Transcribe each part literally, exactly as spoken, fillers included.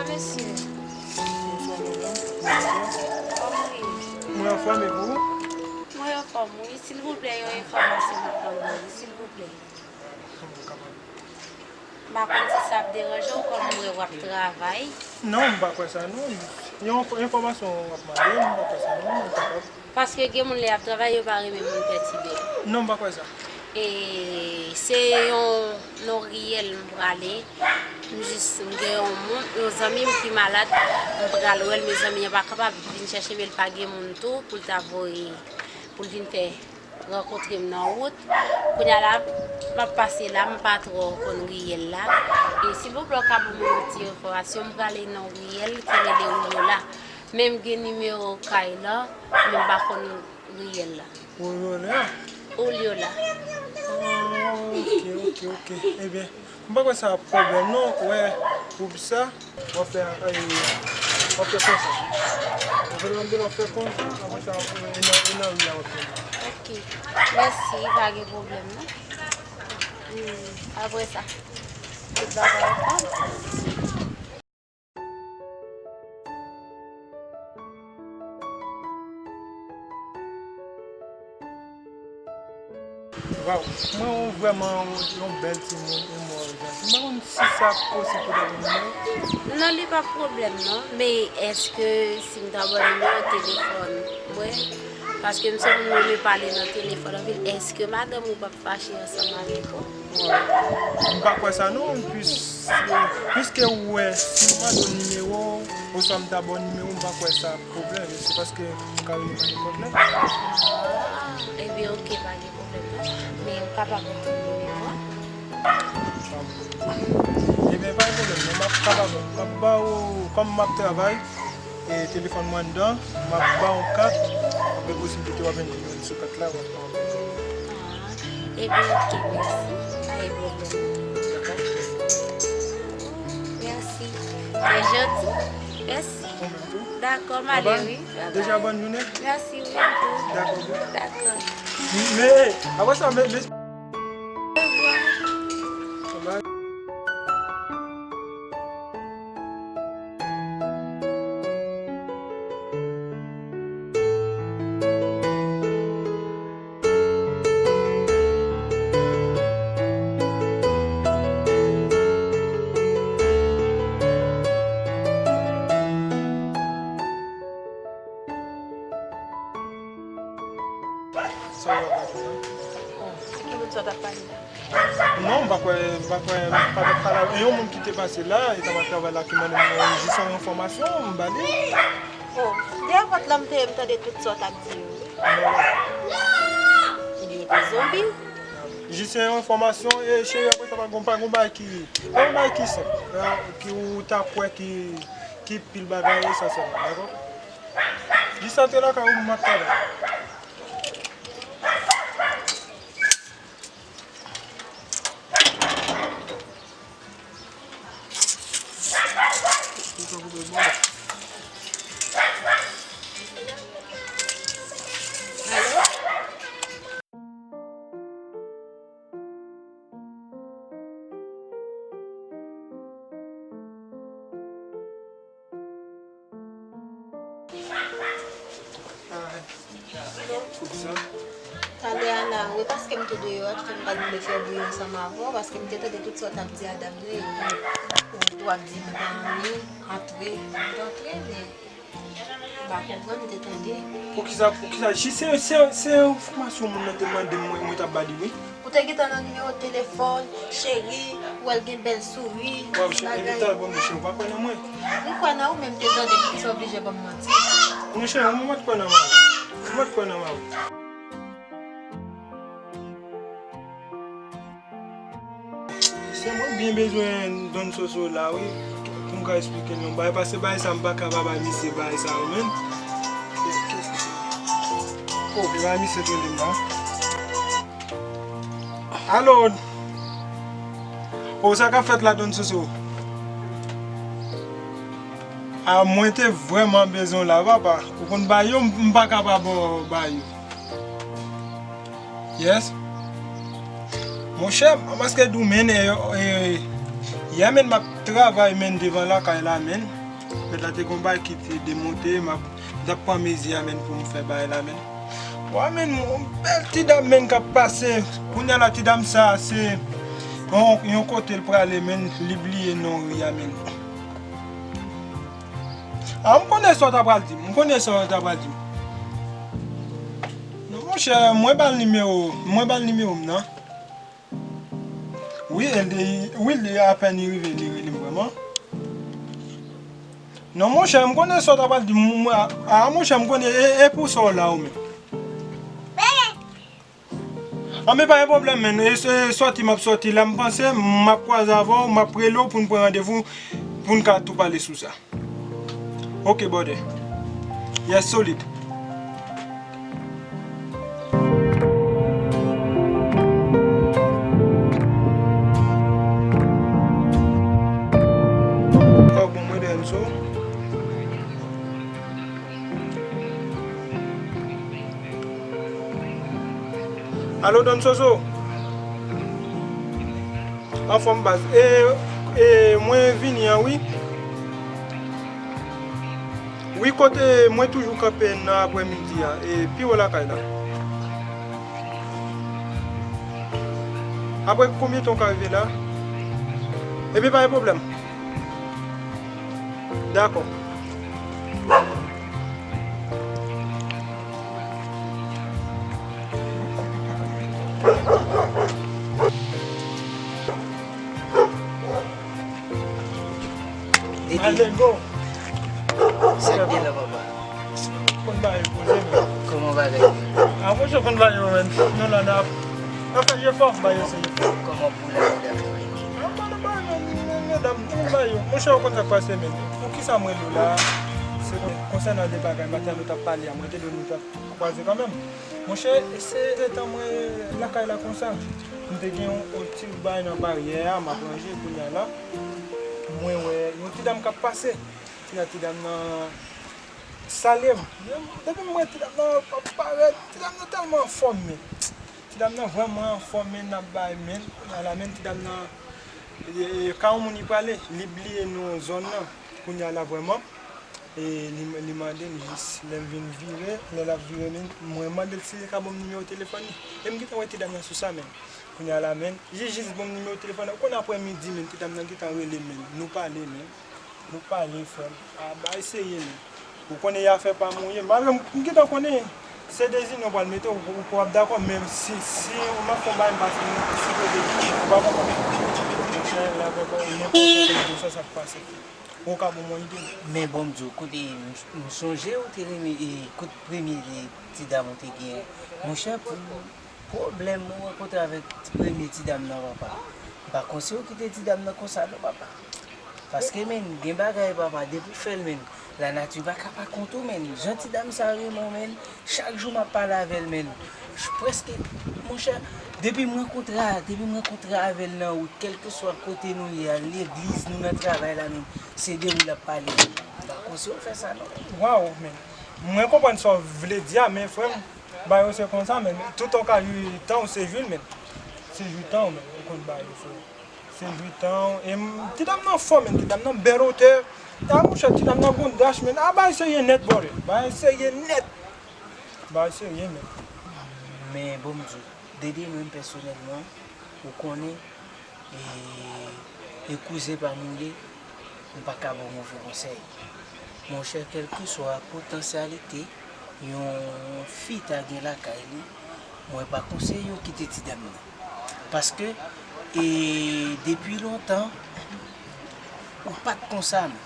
Mesye. Bonswa, madanm. Kòman w ye? Mwen anfòm, e pou ou? Mwen anfòm, wi. Silvouplè, yon enfòmasyon m ap mande w, silvouplè. M pa konn si sa ap deranje w, kòm m wè w ap travay. Non, m pa kwè sa, non. Yon enfòmasyon w ap mande m, m pa kwè sa, non, m kapab. Paske gen moun lè y ap travay, yo pa renmen moun pètibe yo. Non, m pa kwè sa. E se yon non riyèl m prale. M jis, m gen yon moun, yon zanmi m ki malad, m pral wè l, men zanmi an pa kapab vin chèche m, e l pa gen moun tou pou l ta voye, pou l vin fè rankontre m nan wout. Kounye a la, m ap pase la, m pa twò konn riyèl la. E silvouplè, w ka ban mwen yon ti enfòmasyon, m prale nan yon riyèl ki rele Oulyola. Men m gen nimewo kay la, men m pa konn riyèl la. Oulyola? Oulyola. Ah, ok, ok, ok. Ebyen, m pa kwè sa ap pwoblèm non. Ou wè, pou sa, w ap fè, e, w ap fè konsa. Ou konprann, w ap fè konsa, apre sa, e nan, e nan ri a w ap fè. Ok. Mèsi, pa gen pwoblèm non. Hmm, apre sa, tout bagay ap fèt. Waw, mwen ou vrèman yon bèl timoun, e mwen ou janti. M pa konn si sa posib pou ta ban m nimewo. Non, li pa pwoblèm non, men èske si m ta ba w nimewo telefòn mwen, paske m se yon moun renmen pale nan telefòn anpil, èske madanm ou p ap fache ansanm avèk ou? M pa kwè sa non, pis-, piske ou wè, si m mande w nimewo, oswa m ta ba w nimewo, m pa kwè sa pwoblèm, se paske m ka rele pa nenpòt lè. Ah, ebyen, ok, pa gen pwoblèm non. Men ou kapab ban m nimewo a? Ebyen, pa gen pwoblèm non, m ap kapab, m ap ba ou, kòm m ap travay, e telefòn mwen anndan, m ap ba w kat, gen posiblite w ap jwenn nimewo m sou kat la, w ap kapab. Ah, ebyen, ok, mèsi. Pa gen pwoblèm. Mèsi. Trè janti. Mèsi. Ou menm tou. Dakò, m ale, wi. Bye bye. Deja bòn jounen. Mèsi, ou menm tou. Dakò, bò. Dakò. Men, apre sa, men, men, bye bye. Sa w ap rakonte? Bon, se ki moun sa w t ap pale la? Non, m pa kwè, m pa kwè, m pa t ap pale avè yon moun ki te pase la, e t ap travay la ki mande m jis yon enfòmasyon, m ba li. Oh, dèyè pòt la m te ye, m tande tout sa w t ap di yo, wi. Ebyen, te zonbi. Jis yon enfòmasyon, e cheri, apre sa, pa gon, pa gon bagay ki, pa gon bagay ki senp, e, ki ou ta kwè ki, ki pil bagay, e sa sèlman, dakò? Jis antre lakay ou, m ap travay. Talè a la, wi, paske m te deyò a, ki fè m pa t vle fè bri ansanm avè w, paske m te tande tout sa w t ap di a dam nan, epi ou tou ap di m pa anyen, antre, m t antre, men m pa konprann, m te tande. Poukisa, poukisa, si se, se, se enfòmasyon moun nan te mande m, mwen, mwen t ap ba li, wi. Ou te gentan nan nimewo telefòn, cheri, ou wè l gen bèl souri, ti bagay. Waw, cheri, epi talè, bon, cheri, ou pa kwè nan mwen? M kwè nan ou, men m te tande, poukisa w oblije ban m manti? Non, cheri, ou mèt kwè nan mwen. Ou mèt kwè nan mwen. Se mwen byen bezwen Don Soso la, wi. Pou m ka esplike l yon bagay, paske bagay sa, m pa ka pa bay misye bagay sa yo menm. Oh, e bagay misye t rele m la. Alo. Oh, sa k ap fèt la, Don Soso? A, mwen te vrèman bezwen w la, papa. Ou konn ba yo, m, m pa ka pa ba yo. Yes. Monchè, paske Doumèn, e, e, Yè menn, m ap travay menn devan lakay la menn. Mèt la te gon bagay ki te demonte, m ap, m t ap pran mezi a menn pou m fè bagay la menn. Wa menn, yon bèl ti dam menn k ap pase. Kounye a la ti dam sa se yon, yon kote l prale menn, li bliye non ri a menn. A, m konnen sa w ta pral di m, m konnen sa w ta pral di m. Non monchè, mwen ba l nimewo, mwen ba l nimewo m nan. Wi, e, e, wi, li apèn li rive, li rele m vrèman. Non, monchè, m konnen sa w ta pral di m, a, a, monchè, m konnen, e, e pou sa w la ou menm. Anben, pa gen pwoblèm, menn, e, e sòti m ap sòti la, m panse, m ap kwaze avè w, m ap rele w pou n pran randevou, pou n ka tou pale sou sa. Ok, brother. Yes, solid. Oh, bon, mwen dèyè m sou. Alo, Don Soso. Anfòm baz. E, e, mwen vini an, wi. Wi, kote mwen toujou kanpe nan aprèmidi a, e, pi wo lakay la. Apre konbyen tan w ka rive la? Ebyen, pa gen pwoblèm. Dakò. Depi Alego. Sa k gen la, papa? Konn ba yo poze, men. Kòman bagay yo? A, mwen, je konn ba yo, men. Nou la, n ap, n ap fè jefò, ba yo se jefò. Kòman pou la, medam yo? An, pa nan ba yo, men, men, medam, nou ba yo. Monchè, ou konn sa k pase, men. Poukisa mwen rele w la? Se konsènan de bagay, maten, nou t ap pale a, mwen te di w nou t ap kwaze kanmenm. Monchè, se etan mwen lakay la konsa. M te gen yon, yon ti bagay nan baryè a, m ap ranje kounye a la. Mwen wè yon ti dam k ap pase. Kounye a ti dam nan salye m. Depi m wè ti dam nan ap parèt, ti dam nan tèlman anfòm, men. Ti dam nan vrèman anfòm, men, n ap bay, men. Kounye a la, men, ti dam nan, e, e, ka yon moun li prale, li bliye non zòn nan. Kounye a la, vrèman. E li, li mande m jis lè m vin vire, lè l ap vire, men mwen mande l si li ka ban m nimewo telefòn li. E m gentan wè ti dam nan sou sa, men. Kounye a la, men, li jis ban m nimewo telefòn nan. Ou konn aprèmidi, men, ti dam nan gentan rele m, men. Nou pale, men. Nou pale, frè m. A, bagay serye, men. Ou konnen y afè pa mouye. Malgre m, m gentan konnen se dezini w pral mete, ou, ou p ap dakò, men si, si w nan fon bagay m pase, m sipoze ou pa konprann. Monchè, lè avèk ou, nenpòt sa, sa k pase. Ou ka ban mwen ide. Men bon, m di w, kote, m, m sonje ou te renmen, e, kot premye, e, ti dam ou te genyen. Monchè, pou pwoblèm ou rankontre avèk ti premye ti dam nan, papa, m pa konseye w kite ti dam nan konsa, non, papa. Paske, men, gen bagay, papa, depi w fè l, men, lanati pa ka pa kont ou, men. Jan ti dam sa renmen w, men, chak jou m ap pale avè l, men. J-, prèske, monchè, depi m rankontre a, depi m rankontre avè l nan wout, kèlkeswa kote nou ye a, legliz, nou nan travay la, men, se de ou l ap pale. M pa konseye w fè sa, non. Waw, men. Mwen konprann sa w vle di a, men, frè m, bagay yo se konsa, men, toutan w ka jwi tan w, se jwi l, men. Se jwi tan w, men, ou konn bagay yo, frè m. Se jwi tan w. E m, ti dam nan fò, men, ti dam nan bèl otè. A, monchè, ti dam nan gon dach, men. A, bagay serye nèt, brother. Bagay serye nèt. Bagay serye, men. Men, bon, m di w, Dede, mwen pèsonèlman, ou konnen, e, e kouzen pa m ou ye, m pa ka ba w move konsèy. Monchè, kèlkeswa potansyalite yon fi ta gen lakay li, mwen pa konseye w kite ti dam nan. Paske, e, depi lontan, ou pa t konsa, men.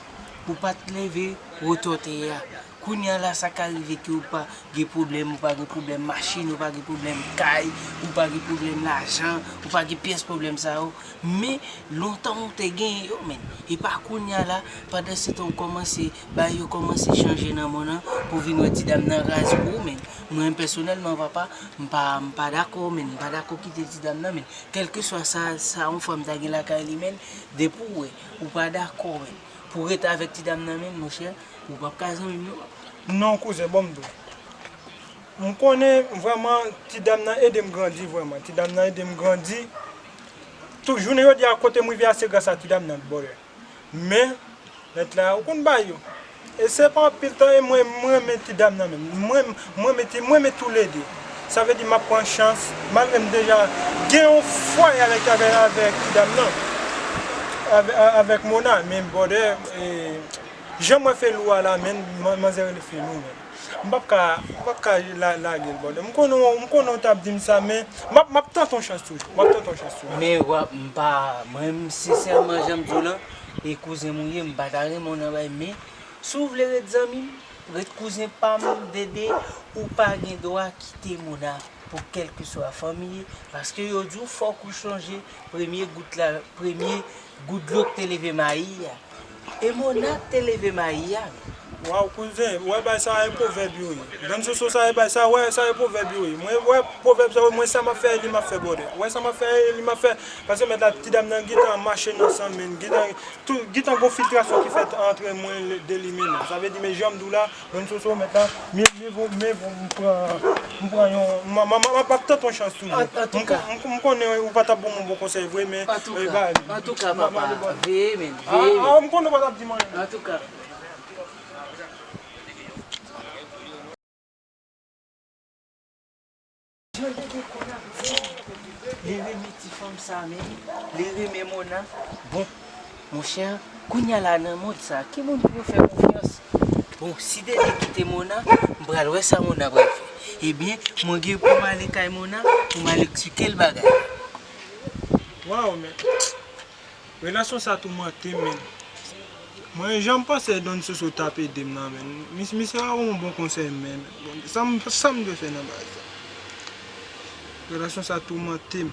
Ou pa t leve wotè w te ye a. Kounye a la, sa ka rive ke ou pa gen pwoblèm, ou pa gen pwoblèm machin, ou pa gen pwoblèm kay, ou pa gen pwoblèm lajan, ou pa gen pyès pwoblèm sa yo. Men, lontan ou te genyen yo, men. E pa kounye a la, pandan se tan ou kòmanse, bagay yo kòmanse chanje nan mond lan, pou vin wè ti dam nan raz pou ou, men. Mwen, pèsonèlman, papa, m pa, m pa dakò, men. M pa dakò kite ti dam nan, men. Kèlkeswa sa, sa yon fanm ta gen lakay li, men, depi w wè, ou pa dakò, men. Pou w rete avèk ti dam nan, men, monchè, ou p ap ka zanmi m, non. Non, kouzen, bon, m di w. M konnen vrèman ti dam nan ede m grandi vrèman. Ti dam nan ede m grandi. Tou jounen jodi a, kote m rive a, se gras a ti dam nan, brother. Men, nèt la, ou konn bagay yo. E se pa anpil tan, e mwen, mwen renmen ti dam nan menm. Mwen, mwen renmen ti, mwen renmen toulede. Sa vle di, m ap pran chans, malgre m deja gen yon fwaye avèk, avèk, avèk ti dam nan. Avè-, avèk Mona, men brother, e, jan mwen fè lou a la, men, man-, manzè rele fè lou, men. M p ap ka, m p ap ka la-, lage l, brother. M konnen w, m konnen w t ap di m sa, men m ap, m ap tante yon chans toujou. M ap tante yon chans toujou. Men w ap, m pa, mwen, m sensèman, jan m di w lan, e kouzen m ou ye, m pa ta renmen w nan bay, men si w vle ret zanmi m, ret kouzen pa m, Dede, ou pa gen dwa kite Mona pou kèlkeswa fanmi ye, paske yo di w fòk ou chonje premye gout la, premye gout dlo k te leve mayi a. E Mona k te leve mayi a. Waw, kouzen, ou wè bagay sa e pwovèb yo ye. Don Soso, sa e bagay sa, wè, sa e pwovèb yo ye. Mwen wè pwovèb sa, mwen sa m ap fè, li m ap fè, brother. Wè sa m ap fè, li m ap fè. Paske mèt la, ti dam nan gentan mache nan san men, gentan, tou, gentan gon filtrasyon ki fèt antre mwen, de li men nan. Sa vle di, men jan m di w la, Don Soso, mèt la, men, men, bon, men, bon, m pran, m pran yon, m, m, m, m ap tante yon chans toujou. An, antouka. M, m, m konnen ou pa t ap ban m yon bon konsèy vre, men, antouka, bagay, antouka, m, m papa, veye, men, veye, men. M konnen ou pa t ap di m anyen. Antouka. Jan Dede konn ap di, li renmen ti fanm sa, men li renmen Mona. Bon, monchè, kounye a la nan mond sa, ki moun pou yo fè konfyans? Bon, si Dede kite Mona, m pral wè sa Mona pral fè. Ebyen, mwen gen pou m ale kay Mona, pou m al eksplike l bagay la. Waw, men. Relasyon sa toumante m, men. Mwen, jan m panse Don Soso t ap ede m nan, men. Mis-, misye pa ban m bon konsèy, men. Sa m, sa m dwe fè nan bagay sa? Relasyon sa toumante m.